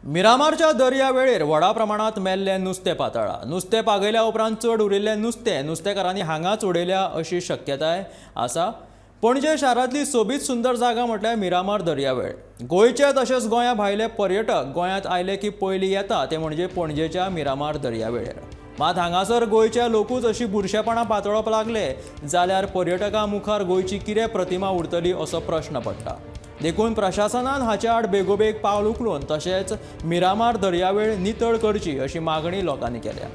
मिरामारच्या दर्या वेळेर व्हडा प्रमाणांत मेल्लें नुस्तें पातळ्ळां. नुस्तें पागयल्या उपरांत चड उरिल्लें नुस्तें नुस्तेकारांनी हांगाच उडयल्या अशी शक्यताय आसा. पणजे शारांतली सोबीत सुंदर जागा म्हटल्यार मिरामार दर्यावेळ. गोंयचे तशेंच गोंया भायले पर्यटक गोंयांत आयले की पयलीं येता ते म्हणजे पणजेच्या मिरामार दर्यावेळेर. मात हांगासर गोंयचे लोकूच अशी बुरशेपणां पातळप लागले जाल्यार पर्यटकां मुखार गोंयची कितें प्रतिमा उरतली असो प्रश्न पडटा. देखून प्रशासनान हाचे आड बेगोबेग पावल उखलून तशेंच मिरामार दर्यावेळ नितळ करची अशी मागणी लोकांनी केल्या.